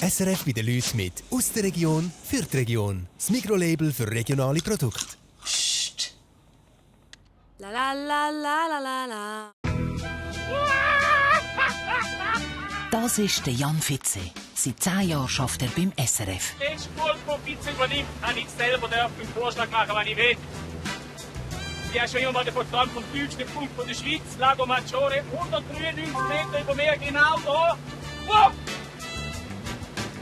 SRF bei den Leuten mit «Aus der Region» für die Region. Das Mikrolabel für regionale Produkte. Psst. La la la la la la la. Das ist der Jan Fitze. Seit 10 Jahren arbeitet er beim SRF. Den Spurt, den Fitze übernimmt, kann ich selber einen Vorschlag machen, was ich will. Ich habe schon immer mal davon geträumt, vom tiefsten Punkt der Schweiz, Lago Maggiore, 193 Meter über Meer, genau da. Wow!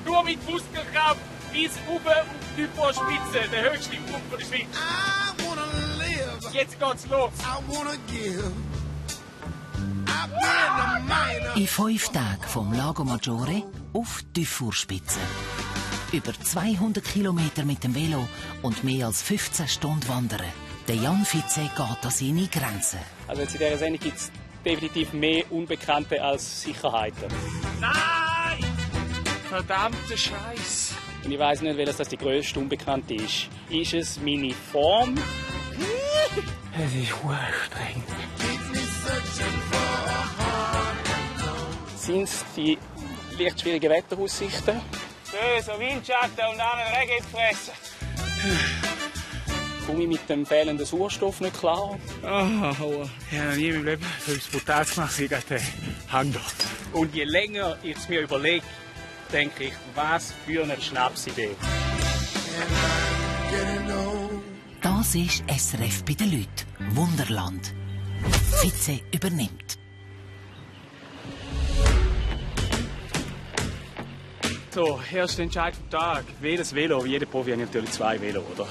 Nur mit Muskelkraft bis oben auf die Spitze, der höchste Punkt der Schweiz. Jetzt geht's los. In 5 Tagen vom Lago Maggiore auf die Vorspitze. Über 200 Kilometer mit dem Velo und mehr als 15 Stunden wandern. Der Jan Fitze geht an seine Grenzen. Also jetzt in dieser Sendung gibt es definitiv mehr Unbekannte als Sicherheiten. Nein! Verdammte Scheiß! Und ich weiss nicht, welches das die grösste Unbekannte ist. Ist es meine Form? Es ist anstrengend. Sind es die leicht schwierigen Wetteraussichten? Böse Windschatten und einen Regen fressen. Komme ich mit dem fehlenden Sauerstoff nicht klar? Ich habe noch nie in meinem Leben etwas Brutales gemacht, wie den Hang dort. Und je länger ich es mir überlege, denke ich, was für eine Schnapsidee. Das ist SRF bei den Leuten. Wunderland. Fitze übernimmt. So, erster Entscheid vom Tag. Welches Velo? Wie jeder Profi hat natürlich 2 Velo, oder?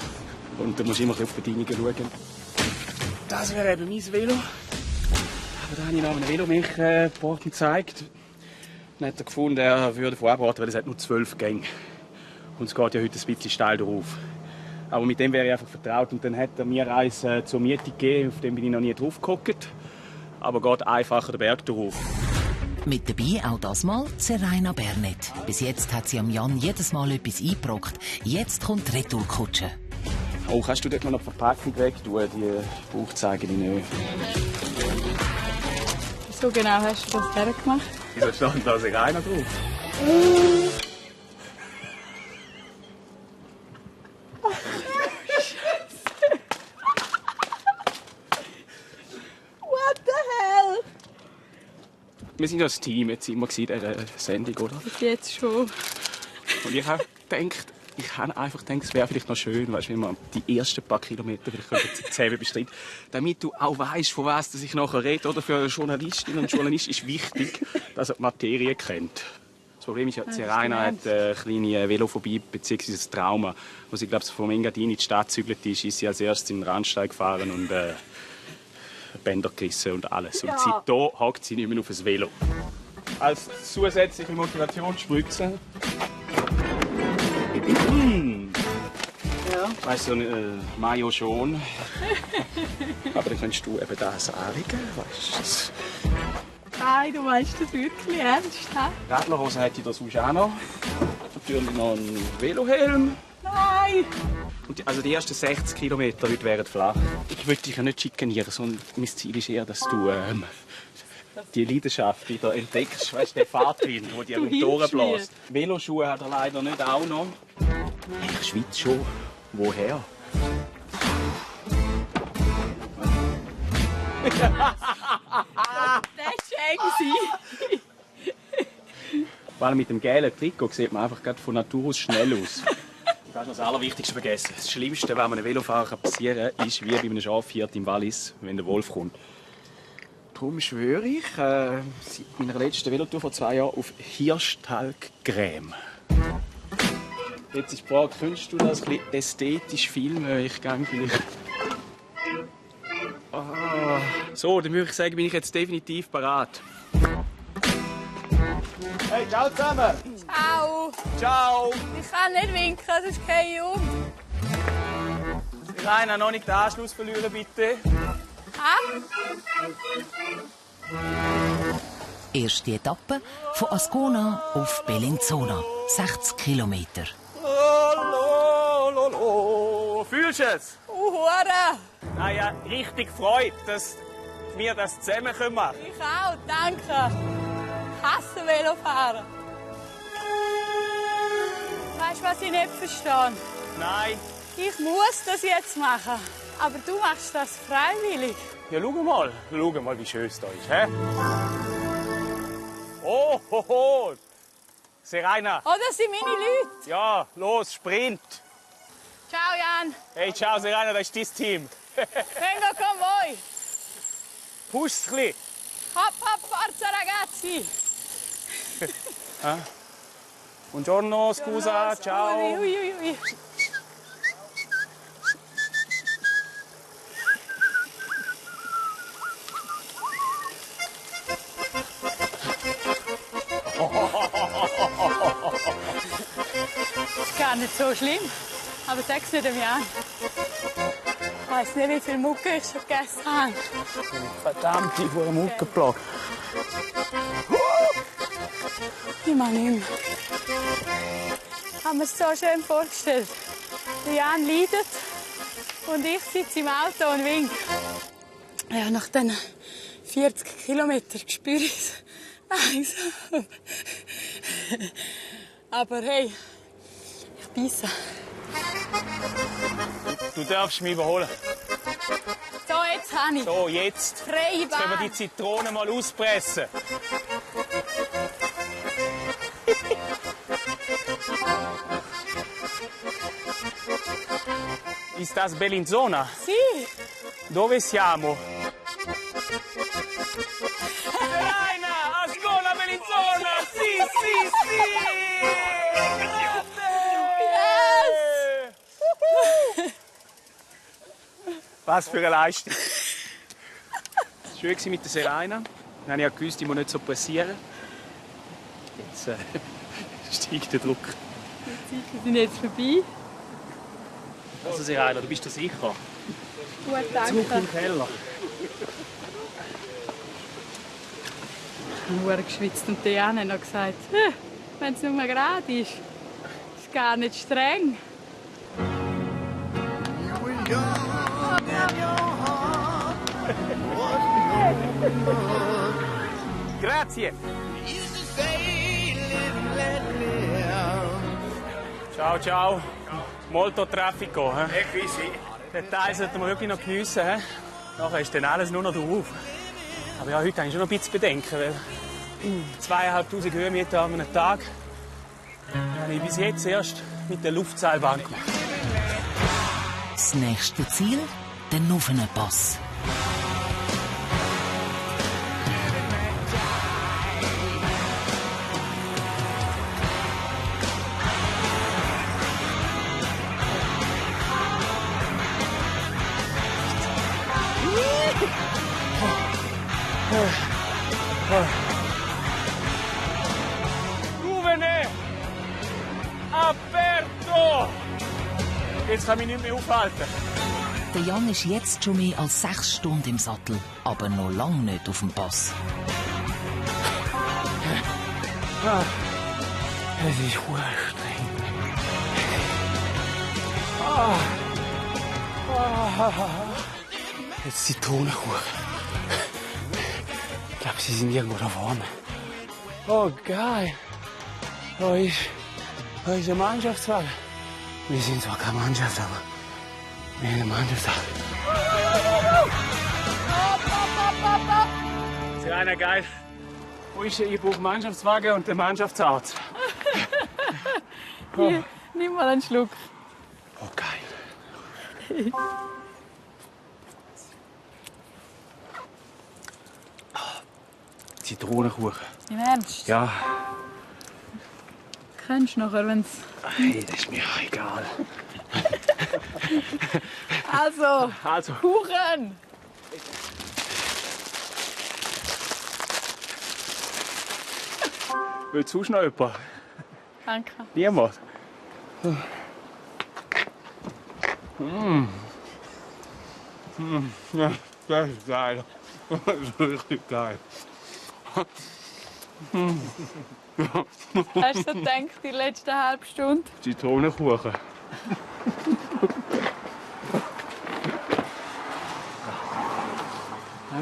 Und da muss ich immer auf die Bedingungen schauen. Das wäre eben mein Velo. Aber da habe ich noch einen Velomilch gezeigt. Dann hat er gefunden, er würde vorbereiten, weil es hat nur 12 Gänge. Und es geht ja heute ein bisschen steil drauf. Aber mit dem wäre ich einfach vertraut. Und dann hat er mir eins zur Miete gegeben, auf dem bin ich noch nie drauf gehockt. Aber geht einfacher den Berg drauf. Mit dabei auch das Mal Seraina Bernet. Bis jetzt hat sie am Jan jedes Mal etwas eingebrockt. Jetzt kommt die Retourkutsche. Oh, kannst du dort noch die Verpackung weg tun? Die Bauchzeige nicht. Wieso genau hast du das hergemacht? Wieso stand da Seraina drauf? What the hell? Wir sind ja ein Team jetzt immer in dieser Sendung, oder? Bis jetzt schon. Und ich habe einfach gedacht, es wäre vielleicht noch schön, weißt, wenn man die ersten paar Kilometer vielleicht zusammen bestreiten, damit du auch weißt, von was ich nachher rede. Oder für eine Journalistin und Journalist ist wichtig, dass er die Materie kennt. Das Problem ist ja, Seraina hat eine kleine Velophobie bzw. ein Trauma. Als sie, glaube ich, vom Engadin in die Stadt gezügelt ist sie als erstes in den Randsteig gefahren und Bänder gerissen und alles. Und seitdem hockt sie nicht mehr auf das Velo. Als zusätzliche Motivationsspritze. Ja. Weißt du, Mayo schon. Aber dann kannst du eben das anlegen, weißt du. Nein, du meinst das wirklich ernst, hä? Radlerhose hätte ich da sonst auch noch. Natürlich noch einen Velohelm. Nein! Und die ersten 60 Kilometer heute wären flach. Ich will dich ja nicht schikanieren, sondern mein Ziel ist eher, dass du die Leidenschaft wieder entdeckst. Weißt du, den Fahrtwind, der die Motoren bläst. Veloschuhe hat er leider nicht auch noch. Ich schwitze schon. Woher? Das war eng. Vor allem mit dem gelben Trikot sieht man einfach von Natur aus schnell aus. Du hast noch das Allerwichtigste vergessen. Das Schlimmste, was einem Velofahrer passieren kann, ist wie bei einem Schafhirt im Wallis, wenn der Wolf kommt. Darum schwöre ich, seit meiner letzten Velotour vor 2 Jahren auf Hirschtalgcreme. Jetzt ist die Frage, könntest du das ein bisschen ästhetisch filmen? Ich gehe vielleicht... So, dann würde ich sagen, bin ich jetzt definitiv parat. Hey, ciao zusammen! Ciao! Ciao! Ich kann nicht winken, das ist kein um. Rainer, noch nicht den Anschluss verlieren, bitte. Erste Etappe von Ascona auf Bellinzona. 60 Kilometer. Fühlst du es? Hure! Naja, richtig Freude, dass wir das zusammen machen können. Ich auch, danke. Ich hasse Velofahren. du, was ich nicht verstehe? Nein. Ich muss das jetzt machen. Aber du machst das freiwillig. Ja, schau mal, wie schön es da ist. Hä? Oh, ho, ho. Serena. Oh, das sind meine Leute. Ja, los, Sprint. Ciao, Jan. Hey, ciao, Serena, das ist dein Team. Vengo con voi. Push's ein bisschen. Hop, hop, forza, ragazzi. Buongiorno, scusa, ciao. Ui, ui, ui, ui. Ist gar nicht so schlimm. Aber sag's nicht dem Jan. Ich weiss nicht, wie viel Mucke ich schon gegessen habe. Verdammte Muckenplage. Ich mag nicht mehr. Ich habe mir es so schön vorgestellt. Der Jan leidet und ich sitze im Auto und winke. Ja, nach diesen 40 Kilometern spüre ich es langsam. Aber hey, ich beisse. Du darfst mich überholen. So, jetzt habe ich. So, jetzt. Freie Jetzt können wir Bahn. die Zitrone mal auspressen. Ist das Bellinzona? Sie. Dove siamo? Serena, Ascona Bellinzona! Sì, sì, sì! Yes! Was für eine Leistung. Schön war mit der Serena. Dann habe ich ja gewusst, ich muss nicht so pressieren. Jetzt steigt der Druck. Wir sind jetzt vorbei. Also Serena, du bist dir sicher? Gut, danke. Zurück im Keller. Ich habe geschwitzt und die Jan hat noch gesagt, wenn es nur mal gerade ist, ist es gar nicht streng. Grazie. Ciao, ciao. Molto traffico. Den Teil sollten wir wirklich noch geniessen. Nachher ist dann alles nur noch drauf. Aber ja, heute habe ich schon noch ein bisschen Bedenken, weil 2500 Höhenmeter an einem Tag habe ich bis jetzt erst mit der Luftseilbahn gemacht. Das nächste Ziel, der Nuvenenpass. Nuvene! Aperto! Jetzt kann ich mich nicht mehr aufhalten. Der Jan ist jetzt schon mehr als 6 Stunden im Sattel, aber noch lange nicht auf dem Pass. Es ist anstrengend. Jetzt Zitronenkuchen. Ich glaube, sie sind irgendwo da vorne. Oh, geil. Da ist ein Mannschaftswagen. Wir sind zwar keine Mannschaft, aber wir haben eine Mannschaftswagen. Das ist einer geil. Wo ist der? Ich brauche einen Mannschaftswagen und den Mannschaftsarzt. Hier, nimm mal einen Schluck. Oh, geil. Zitronenkuchen. Im Ernst? Ja, Kennst du nachher, wenn's... hey, das ist mir auch egal. Also, Kuchen! Will sonst noch jemand? Danke. Niemand? Ja, das ist geil. Das ist richtig geil. Hast du so gedacht, die letzte halbe Stunde? Zitronenkuchen.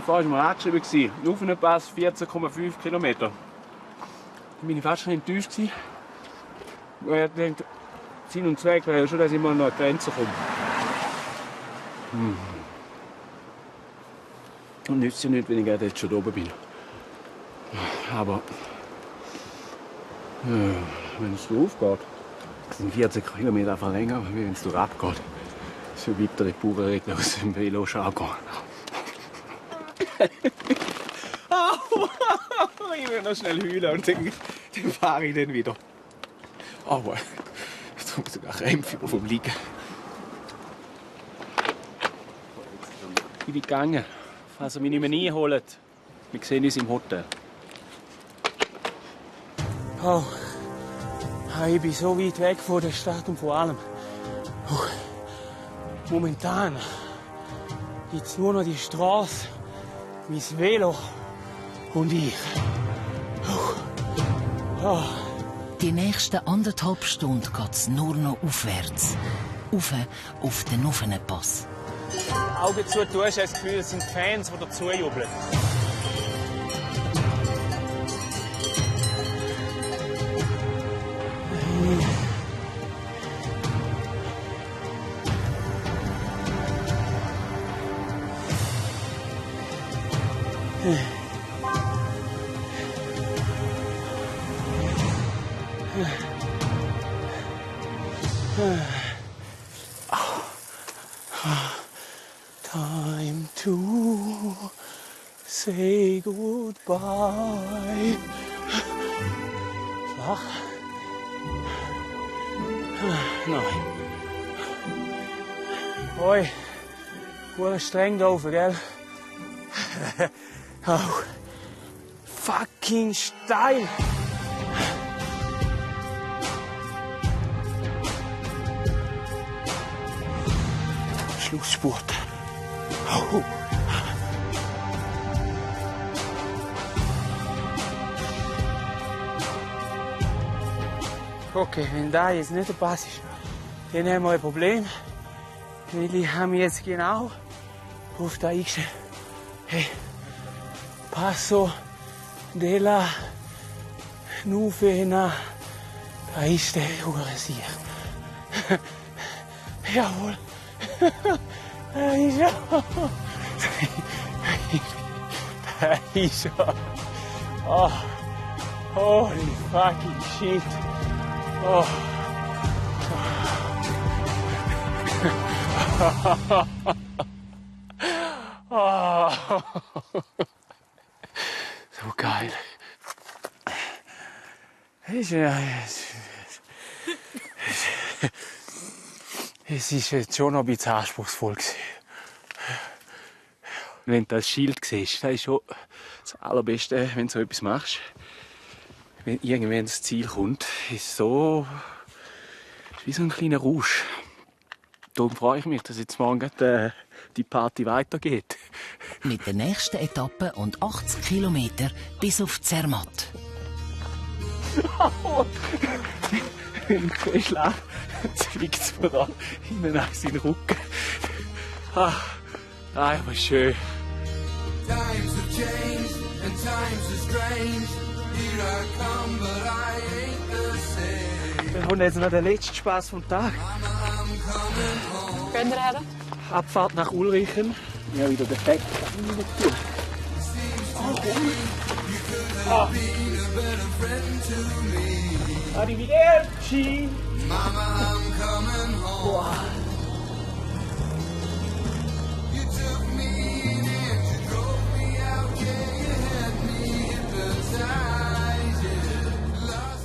Vorher war mir angeschrieben, Nuvenenpass 14,5 Kilometer. Da war ich fast schon enttäuscht. Ich dachte, Sinn und Zweck wäre ja schon, dass ich mal noch an die Grenze komme. Und nützt ja nicht, wenn ich gerade jetzt schon oben bin. Aber wenn es aufgeht, sind 40 Kilometer einfach länger, wie wenn es abgeht. So weiter die Bauernregler aus dem Velo gehen. Ich will noch schnell heulen und dann fahre ich dann wieder. Aber jetzt habe ich sogar Krämpfe vom Liegen. Ich bin gegangen. Falls ihr mich nicht mehr einholt, wir sehen uns im Hotel. Oh, ich bin so weit weg von der Stadt und von allem. Momentan gibt es nur noch die Straße, mein Velo und ich. Die nächsten 1,5 Stunden geht es nur noch aufwärts. Auf den Nuffenenpass. Augen zu tun, hast du das Gefühl, es sind Fans, die dazu jubeln. Time to say goodbye. Flach? Nein. Hoi, gut streng da oben, gell? Oh. Fucking steil! Schlussspurt. Oh. Okay, wenn da jetzt nicht der Pass ist, dann haben wir ein Problem. Weil ich habe mich jetzt genau auf da eingestellt. Hey, Passo della Nuvena. Da ist der Sieg. Jawohl. Da ist er. Da ist er. Oh. Holy fucking shit. Oh. Oh. So geil. Es ist jetzt schon noch ein bisschen anspruchsvoll gewesen. Wenn du das Schild siehst, das ist schon das Allerbeste, wenn du so etwas machst. Wenn irgendwann das Ziel kommt, ist es so wie so ein kleiner Rausch. Darum freue ich mich, dass jetzt morgen die Party weitergeht. Mit der nächsten Etappe und 80 Kilometer bis auf Zermatt. Wenn ich so schlafe, zwickt es mir da hinten auf seinen Rücken. Einfach schön. Times have changed and times are strange. Here I come, but I ain't the same. Dann kommt jetzt noch der letzte Spaß vom Tag. Gehen wir her? Abfahrt nach Ulrichen. Ja, wieder defekt. Arrivederci! Mama, I'm coming home. Wow. You took me in and you drove me out. Yeah, you had me hypnotized. Yeah.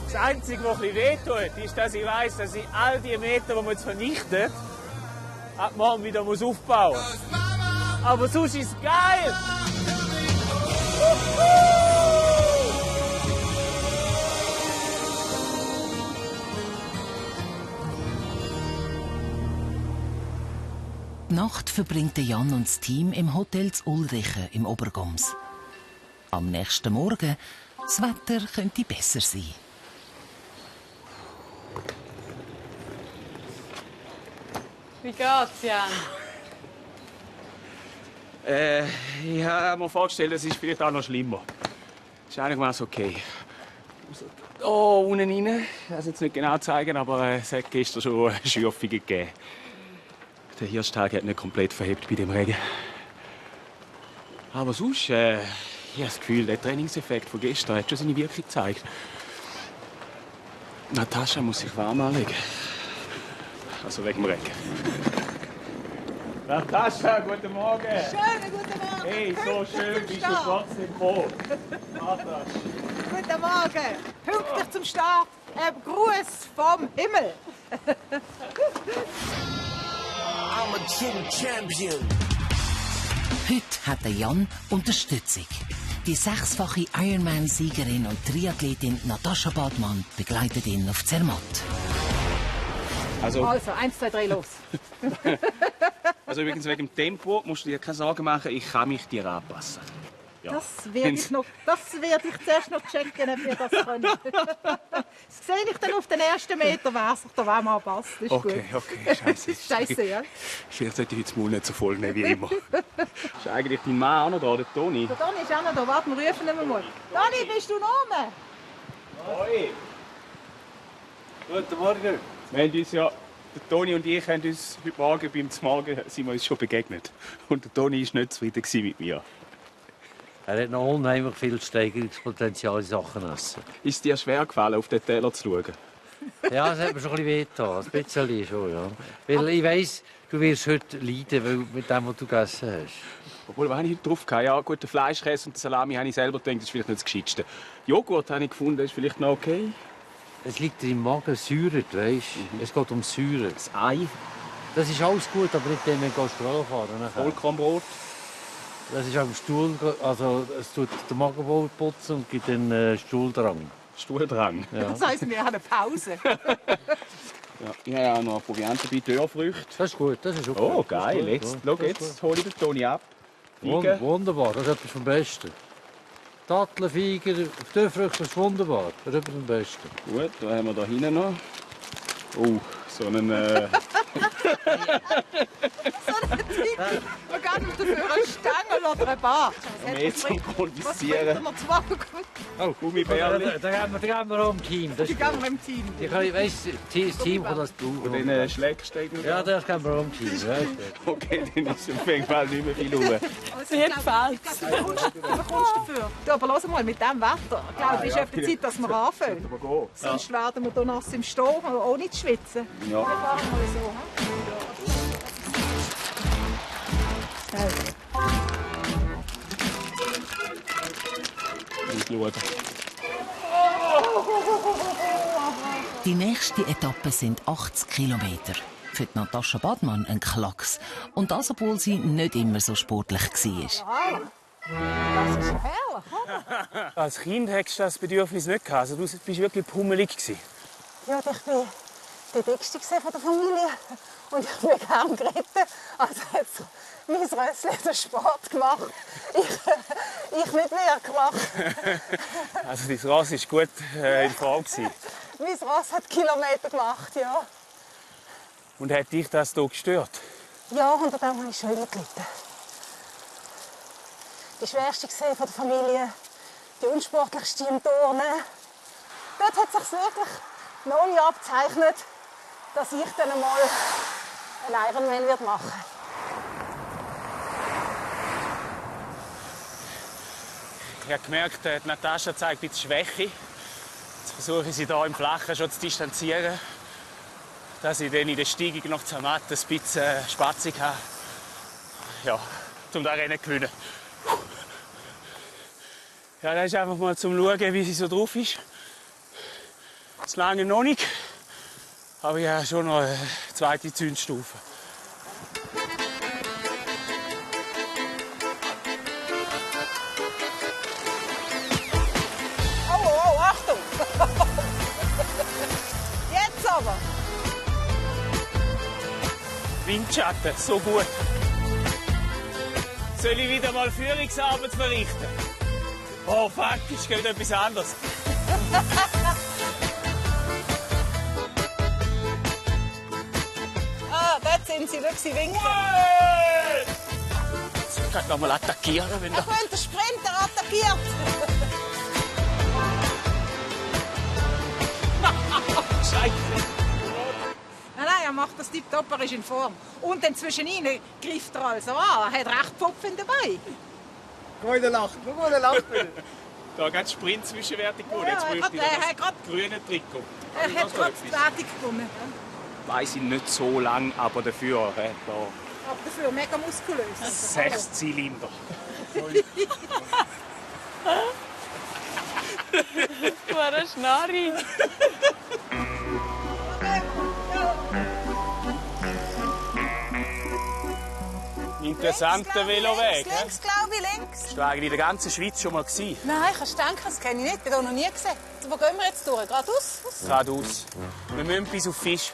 Das Einzige, was ein bisschen wehtut, ist, dass ich weiss, dass ich all die Meter, die man jetzt vernichtet, ab morgen wieder aufbauen muss. Aber sonst ist es geil! Die Nacht verbringt Jan und das Team im Hotel zu Ulrichen im Obergoms. Am nächsten Morgen, das Wetter könnte besser sein. Wie geht's, Jan? Ich habe mir vorgestellt, es ist vielleicht auch noch schlimmer. Ist eigentlich mal okay. Oh, unten rein. Ich kann es jetzt nicht genau zeigen, aber es hat gestern schon Schürfungen gegeben. Der Hirschtag hat nicht komplett verhebt bei dem Regen. Aber sonst, ich habe das Gefühl, der Trainingseffekt von gestern hat schon seine Wirkung gezeigt. Natascha muss sich warm anlegen. Also wegen dem Regen. Natascha, guten Morgen. Schönen guten Morgen. Hey, so schön bist du trotzdem gekommen. Natascha. Guten Morgen. Pünktlich zum Start. Ein Gruß vom Himmel. I'm a gym champion. Heute hat der Jan Unterstützung. Die 6-fache Ironman-Siegerin und Triathletin Natascha Badmann begleitet ihn auf Zermatt. Also, 1, 2, 3, los. also übrigens wegen dem Tempo musst du dir keine Sorgen machen, ich kann mich dir anpassen. Ja. Das werde ich zuerst noch checken, ob wir das können. Das sehe ich dann auf den ersten Meter, wer sich da mal passt. Das ist Okay, gut. okay, scheiße. Scheiße, ja. Vielleicht sollte ich heute das Maul nicht so voll nehmen wie immer. Ist eigentlich dein Mann auch noch da, der Toni? Der Dani ist auch noch da. Warte, wir rufen ihn mal. Dani, bist du noch oben? Hoi! Guten Morgen. Wir haben uns ja, der Toni und ich haben uns heute Morgen beim Zmorgen sind wir uns schon begegnet. Und der Toni war nicht zufrieden mit mir. Er hat noch unheimlich viel Steigerungspotenzial in Sachen Essen. Ist es dir schwer gefallen, auf den Teller zu schauen? Ja, es hat mir schon ein bisschen wehgetan. Ein bisschen schon, ja. Weil ich weiss, du wirst heute leiden, weil mit dem, was du gegessen hast. Obwohl, was habe ich heute drauf gehabt? Ja, gut, den Fleischkäse und den Salami habe ich selber gedacht, das ist vielleicht nicht das Gescheitste. Joghurt habe ich gefunden, ist vielleicht noch okay. Es liegt dir im Magen, säuert, weisst du? Es geht um Säure. Das Ei, Das ist alles gut, aber nicht wenn du Gastrol fahren. Vollkornbrot. Das ist am Stuhl, also es tut den Magen wohl putzen und gibt den Stuhldrang. Stuhldrang. Ja. Das heisst, wir haben eine Pause. Ja, ich habe ja noch Proviant dabei, Dörrfrüchte. Das ist gut, das ist okay. Oh, geil. Das ist Jetzt, gut, schau, das ist jetzt hole ich den Toni ab. gut. Feigen. Wunderbar, das ist etwas vom Besten. Datteln, Feigen, Dörrfrüchte, das ist wunderbar. Das ist etwas vom Besten. Gut, da haben wir da hinten noch. Oh, so einen... Wir gehen nicht dafür eine Stange oder ein Bad. Mehr zum Was Kondisieren. bringt er zu machen? Gummibärli. Da gehen wir auch im Team. Das Die ist gehen wir im Team. Ich weiss, das Team kann das brauchen. Und den Schlägsteig noch. Ja, das gehen wir auch im Team. Weißt du. Okay, dann ist auf jeden Fall nicht mehr viel rum. Mir gefällt es. Du bekommst dafür. Du, aber lass mal, mit diesem Wetter, ich glaube, es ist etwa Zeit, dass wir anfangen. Aber gehen. Sonst werden wir hier nass im Stehen, ohne zu schwitzen. Ja. Wir fahren mal so. Und schauen. Die nächste Etappe sind 80 Kilometer. Für die Natascha Badmann ein Klacks. Und das, obwohl sie nicht immer so sportlich war. Das ist herrlich, oder? Als Kind hattest du das Bedürfnis nicht gehabt. Also, du bist wirklich pummelig gewesen. Ja, ich war die Dickste von der Familie. Und ich bin kaum geritten. Also hat mein Rössli den Sport gemacht. Ich nicht wirklich. Also, dein Ross war gut in Form. Mein Ross hat Kilometer gemacht, ja. Und hat dich das hier gestört? Ja, unter dem habe ich schon gelitten. Die schwerste von der Familie, die unsportlichste im Turnen. Dort hat es sich wirklich noch nie abgezeichnet, dass ich dann einmal einen Ironman machen werde. Ich habe gemerkt, die Natascha zeigt ein bisschen Schwäche. Jetzt versuche ich sie hier im Flachen schon zu distanzieren, dass ich dann in der Steigung noch Zermatt ein bisschen Spatzig habe. Ja, um das Rennen zu gewinnen. Ja, das ist einfach mal zum Schauen, wie sie so drauf ist. Das lange noch nicht, aber ich habe schon noch eine zweite Zündstufe. Oh, Achtung! Jetzt aber! Windschatten, so gut. Soll ich wieder mal Führungsarbeit verrichten? Oh, fuck, ist gerade etwas anderes. Ah, dort sind sie, schau, sie winken. Ich kann noch mal attackieren, wenn Er da... könnte den Sprinter attackiert. Nein, er macht das tipptopp, er ist in Form. Und dann zwischendrin greift er also an. Er hat recht Pfupfen dabei. Gute Nacht. Gute Nacht. Da geht Sprint-Zwischenwertung gewonnen. Ja, Jetzt bräuchte ich er hat das grüne Trikot. Er hat gerade die Wertung gewonnen. Weiss ich nicht so lang, aber dafür da Aber dafür mega muskulös. 6 Zylinder. Was ein Schnarri. Interessanter Veloweg. Links, glaube ich, links. Bist du eigentlich in der ganzen Schweiz schon mal gewesen? Nein, kannst du denken, das kenne ich nicht. Ich habe noch nie gesehen. Wo gehen wir jetzt durch? Geradeaus? Geradeaus. Wir müssen bis auf Fisch.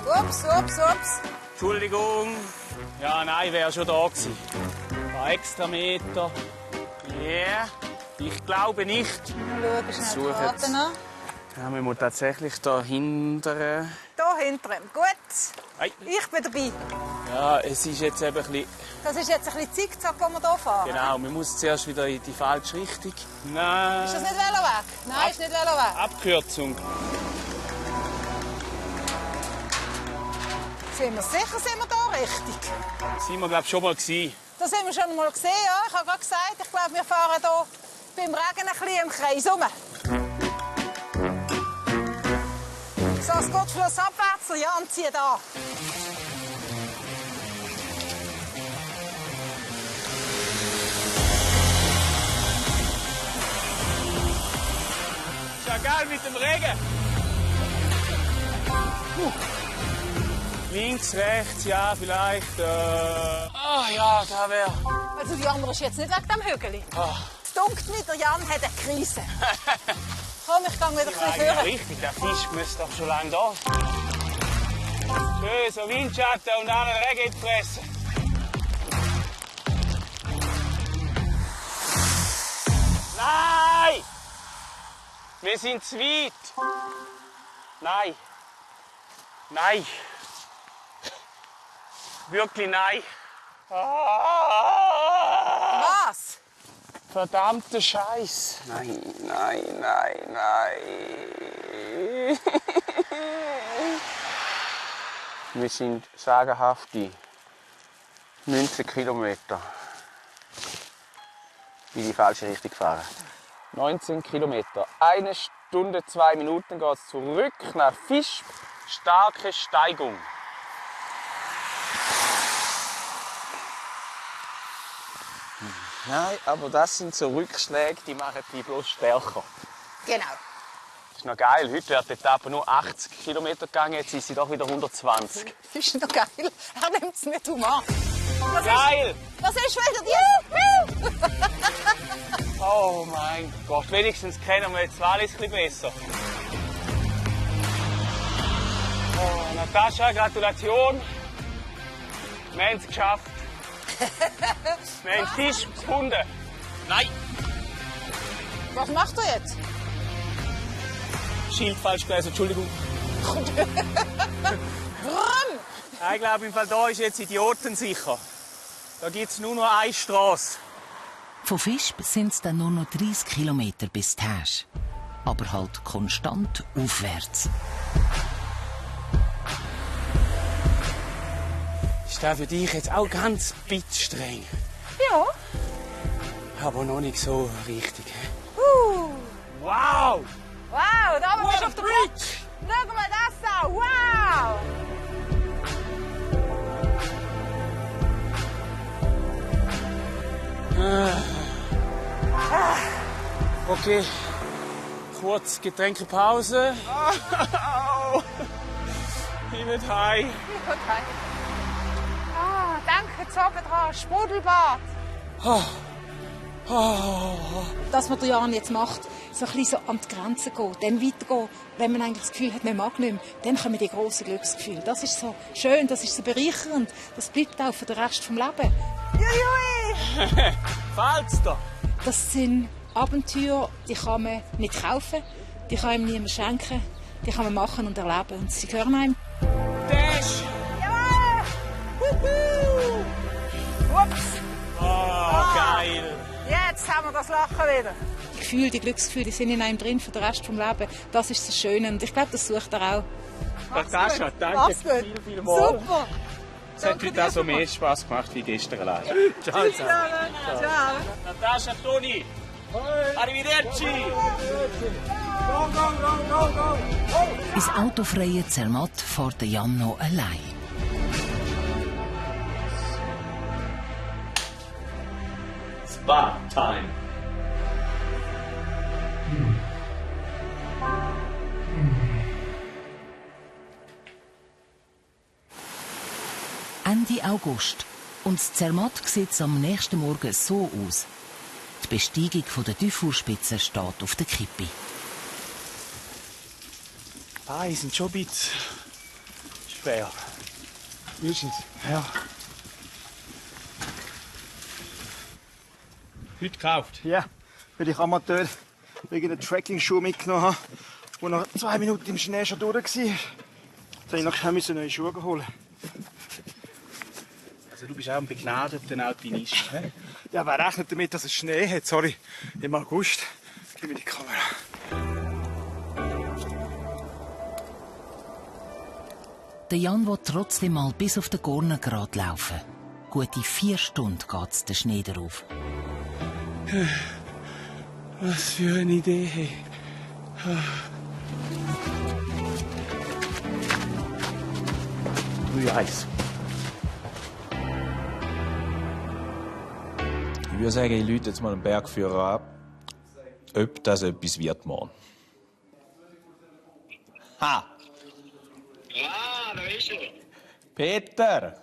Ups. Entschuldigung. Ja, nein, wäre schon da gewesen. Ein paar extra Meter. Ja, ich glaube nicht. Wir schauen schnell die Karte an. Ja, wir müssen tatsächlich da hinten. Hier hinter ihm. Gut. Ei. Ich bin dabei. Ja, es ist jetzt eben ein bisschen... Das ist jetzt ein bisschen Zickzack, wo wir hier fahren. Genau, man muss zuerst wieder in die falsche Richtung. Nein. Ist das nicht Veloweg? Nein, ist nicht Veloweg. Abkürzung. Sind wir sicher, sind wir hier richtig? Sind wir, glaube ich, schon mal gewesen. Das haben wir schon mal gesehen, ja. Ich habe gerade gesagt, ich glaube, wir fahren hier beim Regen ein bisschen im Kreis rum. So, es geht flussabwärts. Jan, zieh da. Ist ja geil mit dem Regen. Links, rechts, ja, vielleicht. Ja, da wäre. Also die andere ist jetzt nicht wegen dem Hügel. Es dunkt mir, der Jan hat eine Krise. Komm, ich gehe wieder ein bisschen Ja, führen. richtig, der Fisch müsste doch schon lange da sein. Schön, so Windschatten und dann den Regen in die Fresse. Nein! Wir sind zu weit. Nein. Nein. Wirklich nein. Was? Verdammter Scheiß. Nein. Wir sind sagenhafte 19 Kilometer in die falsche Richtung gefahren. 19 Kilometer. 1 Stunde, 2 Minuten geht es zurück nach Fisch. Starke Steigung. Nein, aber das sind so Rückschläge, die machen die bloß stärker. Genau. Das ist noch geil. Heute wird die Etappe nur 80 Kilometer gegangen, jetzt ist sie doch wieder 120. Das ist noch geil. Er nimmt es nicht an. Geil! Was ist wieder die? Oh mein Gott, wenigstens kennen wir jetzt Wallis ein bisschen besser. Oh, Natascha, Gratulation. Wir haben es geschafft. Wir haben den Fisch gefunden. Nein, Was machst du jetzt? Schild falsch gelesen, Entschuldigung. Warum? Ich glaube, im Fall da ist jetzt idiotensicher. Da gibt es nur noch eine Straße. Von Fischb sind es dann nur noch 30 Kilometer bis Täsch. Aber halt konstant aufwärts. Ist das für dich jetzt auch ganz streng? Ja. Aber noch nicht so richtig. Wow, Wow! da bist What du a auf der bridge! Schau mal das an. Wow! Okay, kurz Getränkepause. Ich will heim. Okay. Danke, jetzt oben dran. Sprudelbad. Das, was der Jan jetzt macht, so ein bisschen so an die Grenze gehen, dann weitergehen, wenn man eigentlich das Gefühl hat, man mag nicht mehr, dann kommen die grossen Glücksgefühle. Das ist so schön, das ist so bereichernd. Das bleibt auch für den Rest des Lebens. Juiui! Fällt's da? Das sind Abenteuer, die kann man nicht kaufen, die kann einem niemand schenken, die kann man machen und erleben. Und sie gehören einem. Dash! Jawohl! Huhu! Ups! Oh, geil! Jetzt haben wir das Lachen wieder. Gefühle, die Glücksgefühle, die sind in einem drin für den Rest des Lebens. Das ist das Schöne und ich glaube, das sucht er auch. Natascha, danke viel mal. Super! Es hat heute auch so mehr Spass gemacht wie gestern allein. Ciao. Natascha, Toni! Arrivederci! Ins autofreie Zermatt fährt Jan noch allein. Spa time! Ende August. Und das Zermatt sieht am nächsten Morgen so aus. Die Besteigung der Dufourspitze steht auf der Kippe. Die Beine sind schon ein bisschen schwer. Mindestens. Ja. Heute gekauft? Ja, weil ich Amateur wegen der Trekking-Schuhe mitgenommen habe, die nach 2 Minuten im Schnee schon durch war. Jetzt musste ich noch schnell neue Schuhe holen. Also du bist auch ein begnadeter Alpinist. He? Ja, wer rechnet damit, dass es Schnee hat? Sorry, im August. Gib mir die Kamera. Der Jan will trotzdem mal bis auf den Gornergrat laufen. Gute 4 Stunden geht's den Schnee darauf. Was für eine Idee. Du Eis. Ich würde sagen, ich rufe jetzt mal einen Bergführer an, ob das etwas wird morgen. Ha! Ah, da ist er. Peter!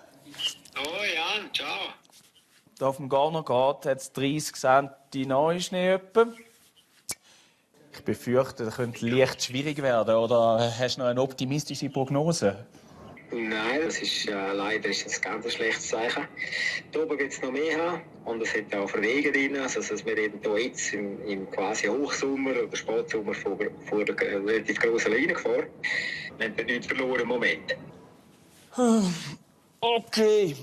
Oh, Jan, ciao. Da auf dem Gornergrat hat es 30 cm Neuschnee. Ich befürchte, das könnte leicht schwierig werden. Oder hast du noch eine optimistische Prognose? Nein, das ist leider ist das ganz ein schlechtes Zeichen. Hier oben wird es noch mehr haben und es hat auch Verwege drin. Also dass wir reden hier jetzt im quasi Hochsommer oder Spätsommer vor der relativ grossen Linie gefahren. Wir haben nichts verloren im Moment. Okay.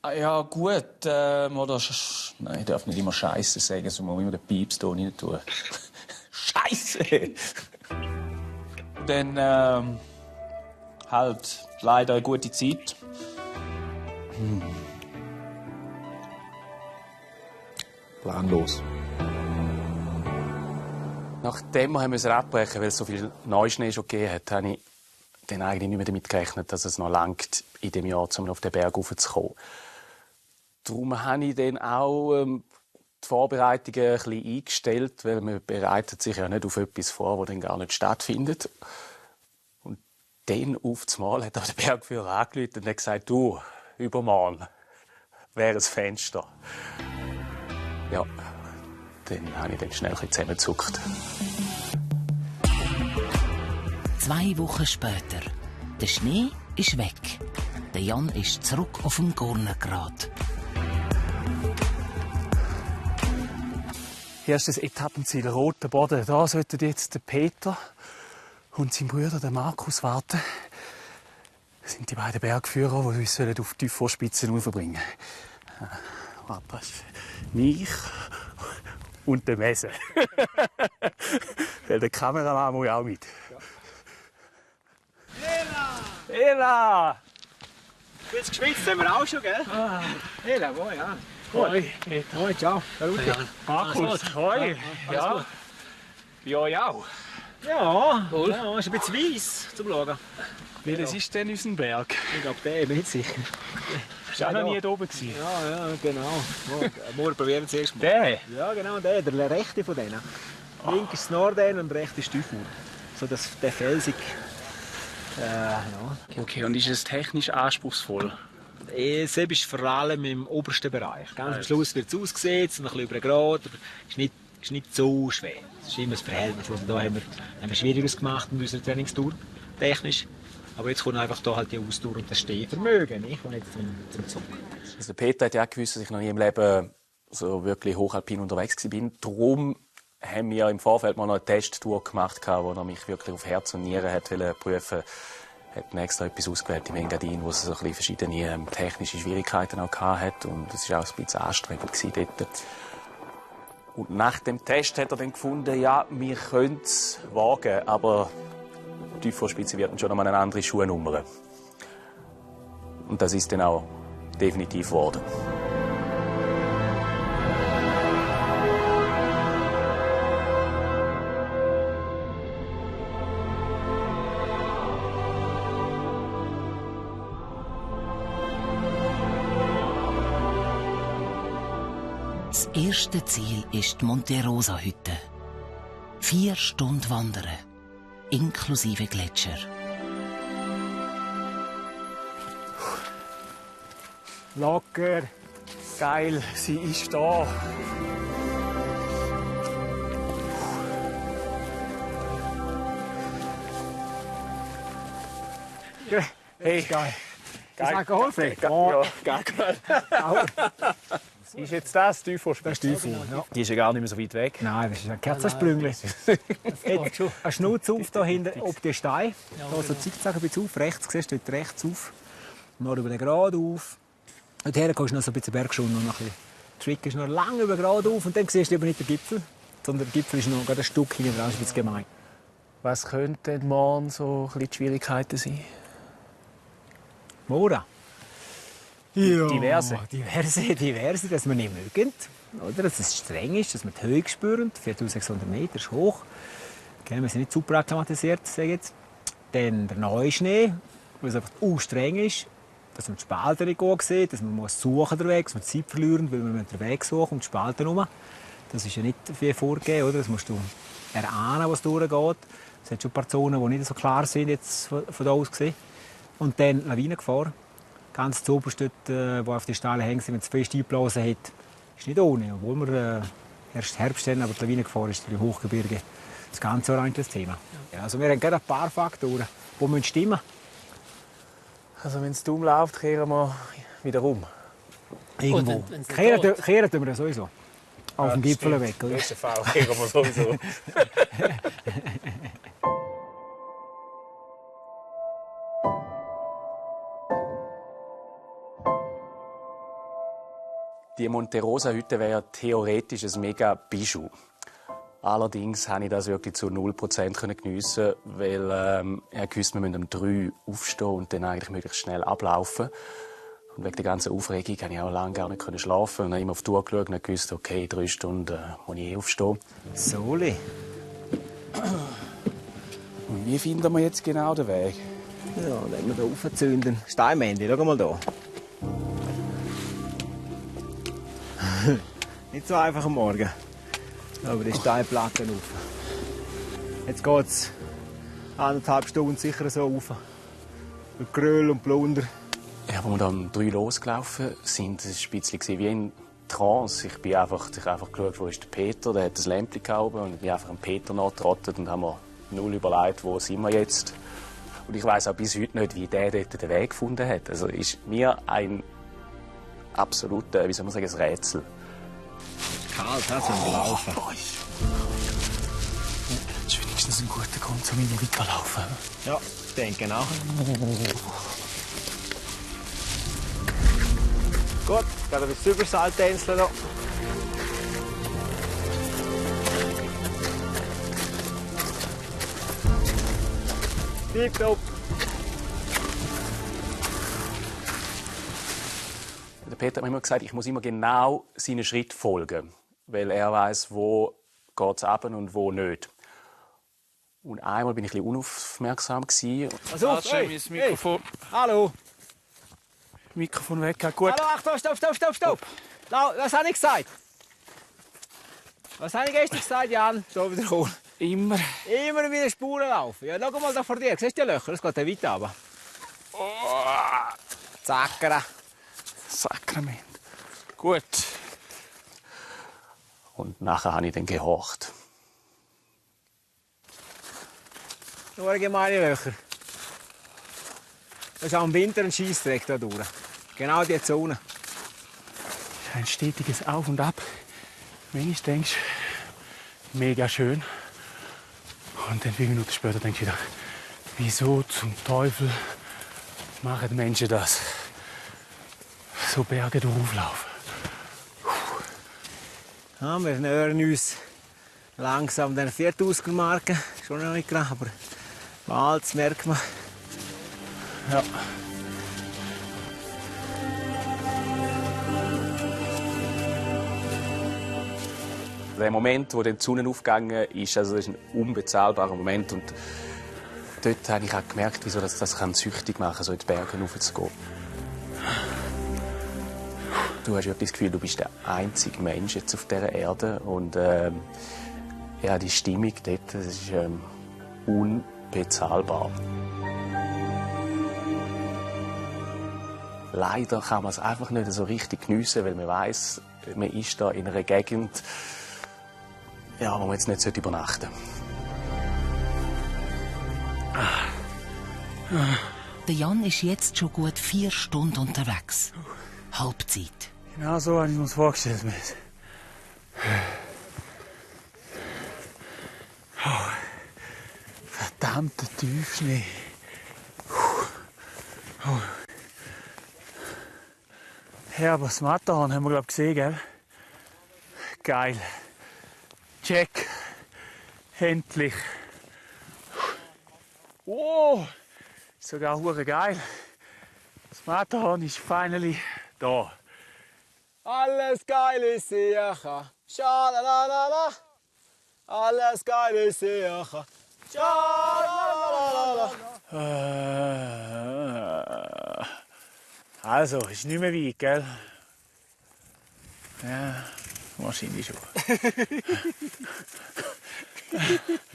Ah, ja, gut. Oder nein, ich darf nicht immer Scheiße sagen, so muss man immer den Piepston rein tun. Scheiße! Dann, halt leider eine gute Zeit. Planlos. Nachdem wir abbrechen, weil es so viel Neuschnee schon gegeben hat, habe ich dann eigentlich nicht mehr damit gerechnet, dass es noch langt, in dem Jahr, um auf den Berg raufzukommen. Darum habe ich dann auch die Vorbereitungen ein bisschen eingestellt, weil man bereitet sich ja nicht auf etwas vor, das dann gar nicht stattfindet. Und dann auf einmal hat der Bergführer angerufen und hat gesagt, du, übermorgen wäre ein Fenster. Ja, dann habe ich dann schnell zusammengezuckt. 2 Wochen später. Der Schnee ist weg. Der Jan ist zurück auf dem Gornergrat. Hier ist das Etappenziel Roter Boden. Da sollten jetzt der Peter und sein Bruder, der Markus, warten. Das sind die beiden Bergführer, die uns auf die Dufourspitze raufbringen. Warte, mich und der Messe. Weil der Kameramann muss auch mit. Ela! Du bist geschwitzt, haben wir auch schon, gell? Hela, wo, ja. Hoi, Peter. Hoi, ciao. Markus, hoi. Ja. Bei euch auch? Ja, ja, ist ein bisschen weiss zum Schauen. Welches ist denn unser Berg? Ich glaube, der bin ich sicher. Ist auch noch nie da oben gewesen. Ja, genau. Morgen probieren wir es erst mal. Der? Ja, genau, der rechte von denen. Links ist das Norden und rechts ist Dufour. So der felsig. Ja. Okay, und ist es technisch anspruchsvoll? Es ist vor allem im obersten Bereich. Ganz am Schluss wird es ausgesetzt, ein bisschen über den Grad, aber es ist nicht so schwer. Es ist immer das Verhältnis. Also da haben wir Schwieriges gemacht in unserer Trainingstour, technisch. Aber jetzt kommt einfach da halt die Ausdauer und das Stehvermögen, nicht? Und jetzt zum Zug. Also Peter hat ja gewusst, dass ich noch nie im Leben so wirklich hochalpin unterwegs war. Darum haben wir im Vorfeld mal noch eine Testtour gemacht, wo er mich wirklich auf Herz und Nieren hat prüfen wollte. Hat mir extra etwas ausgewählt im Engadin, wo es so ein bisschen verschiedene technische Schwierigkeiten auch hatte. Und es war auch ein bisschen anstrengend dort. Und nach dem Test hat er dann gefunden, ja, wir können es wagen, aber die Tiefvorspitze wird schon einmal eine andere Schuhnummer. Und das ist dann auch definitiv geworden. Das erste Ziel ist die Monte Rosa Hütte. 4 Stunden wandern, inklusive Gletscher. Locker, geil, sie ist da. Hey, geil. Geil. Ist auch geholfen? Ja, geil. Ist jetzt das Tiefvorspitze? Das ist Tiefvor, ja. Die ist ja gar nicht mehr so weit weg. Nein, das ist ein Kerzensprüngli. Ein Schnutz auf da hinten, ob der Stein. Da so zickzack ein bisschen auf, rechts, siehst du dort rechts auf. Und dann über den Grad auf. Und hier kommst du noch so ein bisschen Bergschule. Noch ein bisschen. Der Trick ist noch lange über den Grad auf und dann siehst du eben nicht den Gipfel. Sondern der Gipfel ist noch gerade ein Stück hinten dran, das ist ein bisschen gemein. Was könnten denn morgen so ein bisschen die Schwierigkeiten sein? Morgen? Ja, diverse, dass wir nicht mögen. Oder? Dass es streng ist, dass wir die Höhe spüren. 4600 Meter ist hoch. Okay, wir sind nicht super akklimatisiert, sage ich jetzt. Dann der Neuschnee, weil es einfach streng ist. Dass man die Spalten nicht gut sieht, dass man muss suchen den Weg, dass man Zeit verlieren, weil wir den Weg suchen um die Spalten herum. Das ist ja nicht viel vorgegeben, oder? Das musst du erahnen, was durchgeht. Es hat schon ein paar Zonen, die nicht so klar sind, jetzt von hier aus gesehen. Und dann Lawinengefahr. Ganz zu oberst dort, wo auf die Steine hängen, wenn es fest eingeblasen hat, ist nicht ohne. Obwohl wir erst Herbst haben, aber die Lawinengefahr ist im Hochgebirge das ganze Jahr eigentlich das Thema. Ja, also wir haben gerade ein paar Faktoren, die stimmen müssen. Also wenn es dumm läuft, kehren wir wieder um. Irgendwo. Kehren tun wir sowieso. Auf dem Gipfel weg. Im besten Fall kehren wir sowieso. Die Monte Rosa Hütte wäre theoretisch ein mega Bijou. Allerdings konnte ich das wirklich zu 0% geniessen, weil ich wusste, wir müssen um 3 aufstehen und dann eigentlich möglichst schnell ablaufen. Und wegen der ganzen Aufregung konnte ich auch lange gar nicht schlafen. Und dann immer auf die Uhr geschaut und gewusst, okay, 3 Stunden muss ich aufstehen. Soli. Und wie finden wir jetzt genau den Weg? Ja, wenn wir hier aufzünden. Steinmännchen, schau mal hier. Nicht so einfach am Morgen. Aber die Steinplatten auf. Jetzt geht es 1,5 Stunden sicher so rauf. Mit Gröll und Plunder. Ja, als wir dann um 3 losgelaufen sind, war es ein bisschen wie in Trance. Ich habe einfach geschaut, wo ist der Peter, der hat das Lämpchen gehabt und ich bin einfach am Peter nachgetrottet und haben mir null überlegt, wo sind wir jetzt. Und ich weiss auch bis heute nicht, wie der dort den Weg gefunden hat. Also ist mir ein absolutes, wie soll man sagen, ein Rätsel. Kalt, das ist ein Laufen. Das ist wenigstens ein guter Grund, um weiterlaufen. Ja, ich denke nach. Gut, gerade ein bisschen Übersalttänzeln hier. Tipptopp. Der Peter hat mir immer gesagt, ich muss immer genau seinen Schritt folgen, weil er weiss, wo geht's runter und wo nicht. Und einmal bin ich ein bisschen unaufmerksam gewesen. Also, schön, mein Mikrofon. Hey. Hallo. Mikrofon weg, gut. Hallo, Achtung, stopp. Was habe ich gesagt? Was habe ich gestern gesagt, Jan? So wieder kommen. Immer wieder Spuren laufen. Ja, schau mal da vor dir. Siehst du die Löcher? Das geht dann weiter runter. Zackera. Sakrament. Gut. Und nachher habe ich dann gehorcht. Nur gemeine Löcher. Das ist auch im Winter ein Scheissdreck da durch. Genau diese Zone. Ein stetiges Auf und Ab. Manchmal denkst du, mega schön. Und dann 5 Minuten später denkst du wieder, wieso zum Teufel machen die Menschen das? So Berge durchlaufen. Ja, wir nähern uns langsam der 4000er-Marke. Schon noch nicht gerade, aber bald, das merkt man. Ja. Der Moment, wo die Sonne aufgegangen ist, also das ist ein unbezahlbarer Moment. Und dort habe ich auch gemerkt, wieso das süchtig machen kann, so in die Berge raufzugehen. Du hast ja das Gefühl, du bist der einzige Mensch jetzt auf dieser Erde. Und ja, die Stimmung dort, das ist unbezahlbar. Leider kann man es einfach nicht so richtig geniessen, weil man weiss, man ist da in einer Gegend, ja, wo man jetzt nicht übernachten sollte. Der Jan ist jetzt schon gut 4 Stunden unterwegs. Halbzeit. Genau so habe ich mir das vorgestellt. Oh, verdammter Tiefschnee. Oh. Ja, aber das Matterhorn haben wir, glaube ich, gesehen, gell? Geil. Check. Endlich. Oh, sogar hure geil. Das Matterhorn ist finally da. Alles geil ist sicher. Schalalala. Alles geil ist sicher. Schalalala. Also, ist nicht mehr weit, gell? Ja, wahrscheinlich schon.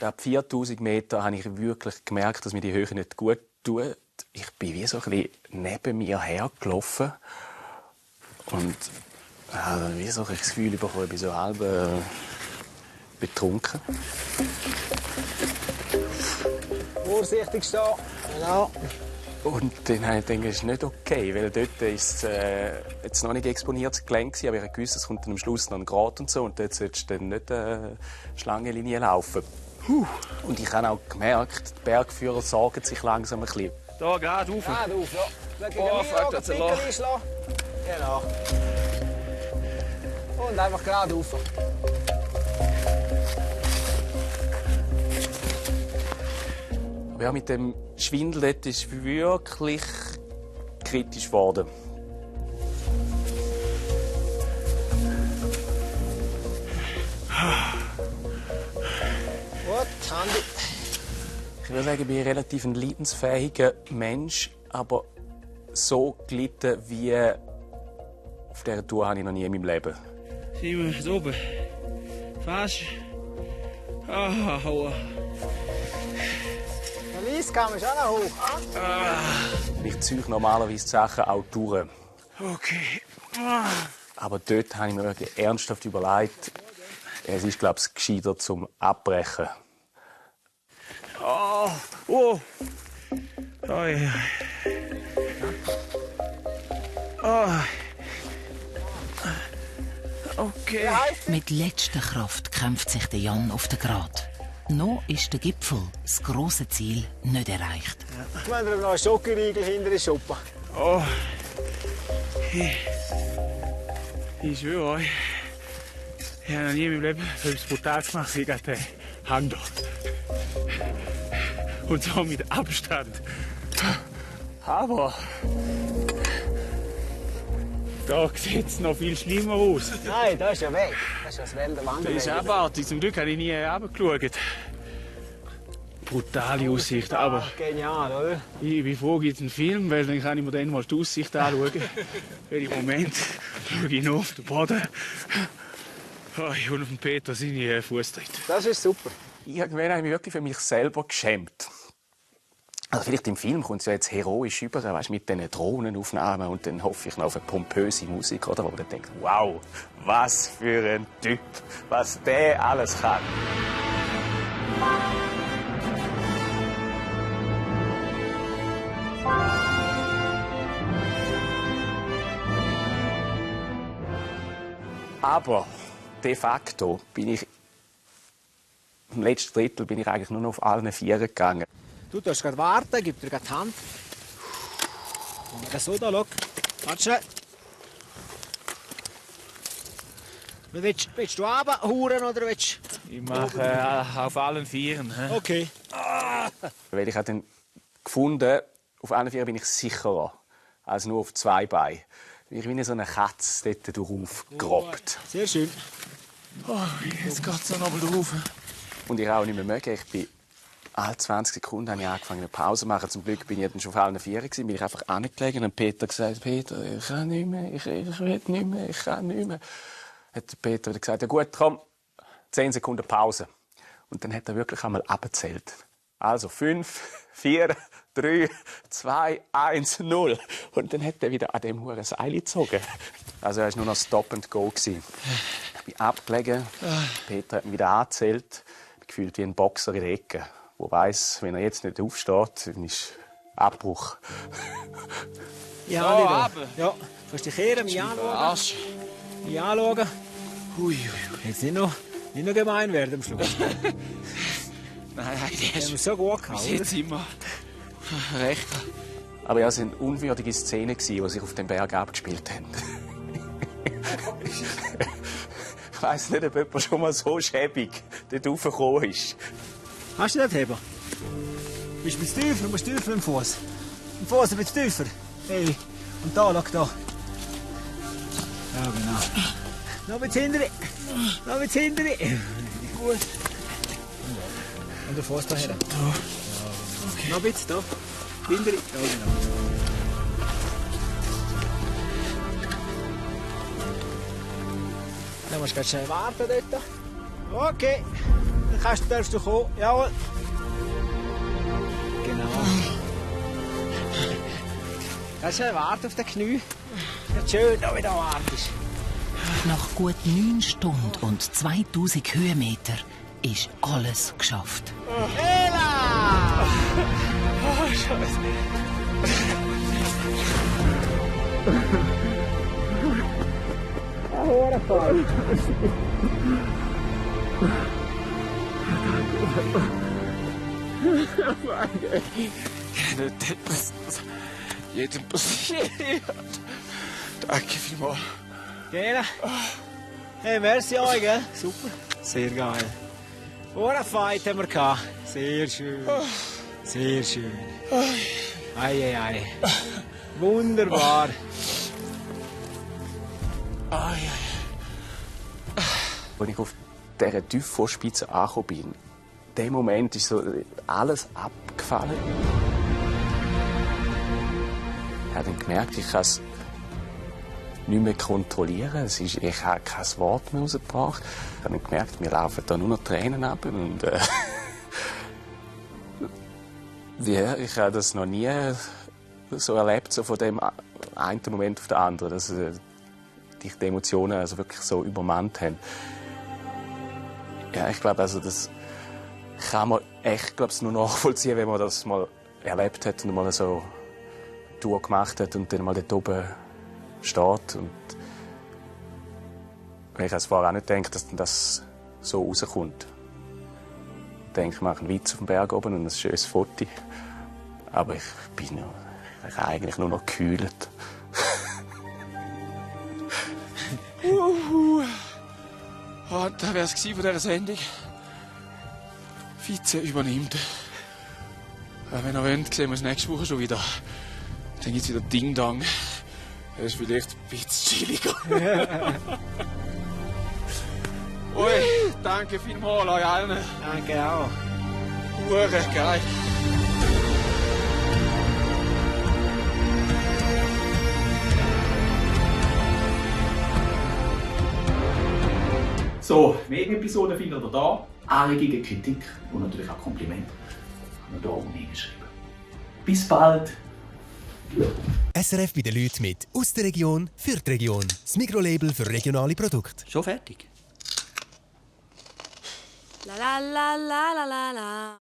Ab 4000 Meter habe ich wirklich gemerkt, dass mir die Höhe nicht gut tut. Ich bin wie so ein bisschen neben mir hergelaufen. Und habe wie so ein Gefühl bekommen, ich bin so halb betrunken. Vorsichtig stehen. Genau. Und dann habe ich gedacht, das ist nicht okay, weil dort ist jetzt noch nicht exponiertes Gelenk, aber ich habe gewusst, es kommt dann am Schluss noch ein Grat und so, und dort solltest du dann nicht Schlangenlinie laufen. Und ich habe auch gemerkt, die Bergführer sorgen sich langsam ein bisschen. Da, gerade rauf. Gerade rauf, ja. Oh, fuck, das ist ein Loch. Genau. Und einfach gerade rauf. Aber ja, mit dem Schwindel dort ist wirklich kritisch geworden. Gut, Handy. Ich würde sagen, ich bin ein relativ leidensfähiger Mensch, aber so gelitten wie auf dieser Tour habe ich noch nie in meinem Leben. Sind wir oben? Fast. Ah, aua. Lies kann man schon noch hoch. Ich ziehe normalerweise die Sachen auch durch. Okay. Aber dort habe ich mir wirklich ernsthaft überlegt, es ist, glaube ich, gescheiter zum Abbrechen. Oh, oh. Oi. Oh. Okay. Mit letzter Kraft kämpft sich der Jan auf den Grat. Noch ist der Gipfel, das grosse Ziel, nicht erreicht. Ich meine, noch einen Schokoriegel hinter den Schuppen. Oh. Ich schwöre euch, ich habe noch nie in meinem Leben etwas Brutales gemacht wie gerade den Hang da. Und so mit Abstand. Aber da sieht es noch viel schlimmer aus. Nein, da ist ja weg. Das ist das Wälder Das Wanderweg. ist abartig. Zum Glück habe ich nie runtergeschaut. Brutale Aussicht, aber Genial, oder? ich bin froh, gibt es einen Film, weil dann kann ich mir dann mal die Aussicht anschauen. Weil im Moment schaue ich noch auf den Boden. Oh, ich hole von Peter seine Fußtritte. Das ist super. Irgendwann habe ich mich wirklich für mich selber geschämt. Also vielleicht im Film kommt es ja jetzt heroisch über, weißt, mit diesen Drohnenaufnahmen, und dann hoffe ich noch auf eine pompöse Musik, oder? Wo man dann denkt, wow, was für ein Typ, was der alles kann. Aber de facto bin ich im letzten Drittel bin ich eigentlich nur noch auf allen Vieren gegangen. Du darfst gerade warten, gib dir gerade die Hand. So, da, schau. Warte schnell. Willst du runterhuren oder willst Ich mache auf allen Vieren. Okay. Weil ich habe dann gefunden, auf allen Vieren bin ich sicherer als nur auf 2 Beinen. Ich bin wie so eine Katze dort draufgerobbt. Sehr schön. Oh, jetzt geht es noch mal drauf. Und ich auch nicht mehr mögen. Ich bin alle 20 Sekunden habe ich angefangen, eine Pause zu machen. Zum Glück bin ich dann schon auf allen Vieren gewesen. Bin ich einfach angelegen und Peter gesagt, Peter, ich kann nicht mehr, ich will nicht mehr, ich kann nicht mehr. Hat Peter wieder gesagt, ja gut, komm, 10 Sekunden Pause. Und dann hat er wirklich einmal abgezählt. Also 5, 4, 3, 2, 1, 0. Und dann hat er wieder an dem Huren Seil gezogen. Also er war nur noch Stop and Go. Ich bin abgelegen, Peter hat mich wieder angezählt, gefühlt wie ein Boxer in der Ecke, der weiss, wenn er jetzt nicht aufsteht, dann ist Abbruch. Ja, ja. Kannst du dich kehren, mich anschauen? Mich anschauen? Ui. Jetzt nicht noch gemein werden am Schluss. Nein, das haben wir so gut gehabt, bis jetzt immer recht. Aber ja, es waren unwürdige Szenen, die sich auf dem Berg abgespielt haben. Ich weiss nicht, ob jemand schon mal so schäbig dort raufgekommen ist. Hast du den Heber? Bist du ein bisschen tiefer? Du musst tiefer im Fuß. Im Fuß ein bisschen tiefer. Hey. Und da, schau da. Ja, genau. Noch ein bisschen hinterher. Noch ein bisschen hinterher. Gut. Und der Fuß daher. Da. Okay. Noch ein bisschen da. Hinterher. Ja, genau. Dann musst du ganz schnell warten dort. Okay. Dann darfst du kommen. Jawohl. Genau. Ganz schnell warten auf den Knie. Nicht schön, da wieder wartest. Nach gut 9 Stunden und 2000 Höhenmeter ist alles geschafft. Ela! Oh, Scheiße. Nicht etwas, das jedem passiert. Danke vielmals. Gerne. Hey, merci euch, gell? Super. Sehr geil. Einen Fight haben wir gehabt. Sehr schön. Sehr schön. Ei, ei, ei. Wunderbar. Als ich auf dieser Typhusspitze angekommen bin, in dem Moment ist so alles abgefallen. Ich habe dann gemerkt, ich kann es nicht mehr kontrollieren. Ich habe kein Wort mehr rausgebracht. Ich habe dann gemerkt, mir laufen da nur noch Tränen ab. Und, ja, ich habe das noch nie so erlebt, so von dem einen Moment auf den anderen, dass dich die Emotionen also wirklich so übermannt haben. Ja, ich glaube, also das kann man echt, glaube ich, nur nachvollziehen, wenn man das mal erlebt hat und mal so durchgemacht hat und dann mal dort oben steht. Und wenn ich als vorher auch nicht denke, dass dann das so rauskommt. Ich denke, ich mache einen Witz auf dem Berg oben und ein schönes Foto. Aber ich habe eigentlich nur noch gekühlt. Und da wäre es von dieser Sendung. Vize übernimmt. Wenn ihr wollt, sehen wir uns nächste Woche schon wieder. Dann gibt es wieder Ding Dang. Das ist vielleicht ein bisschen chilliger. Ui, danke vielmals euch allen. Danke auch. Hure geil. So, mehr Episoden findet ihr da. Anregungen, Kritik und natürlich auch Komplimente. Kann man hier oben hingeschrieben. Bis bald. SRF bei den Leuten mit aus der Region für die Region. Das Mikrolabel für regionale Produkte. Schon fertig? La la la la la la la.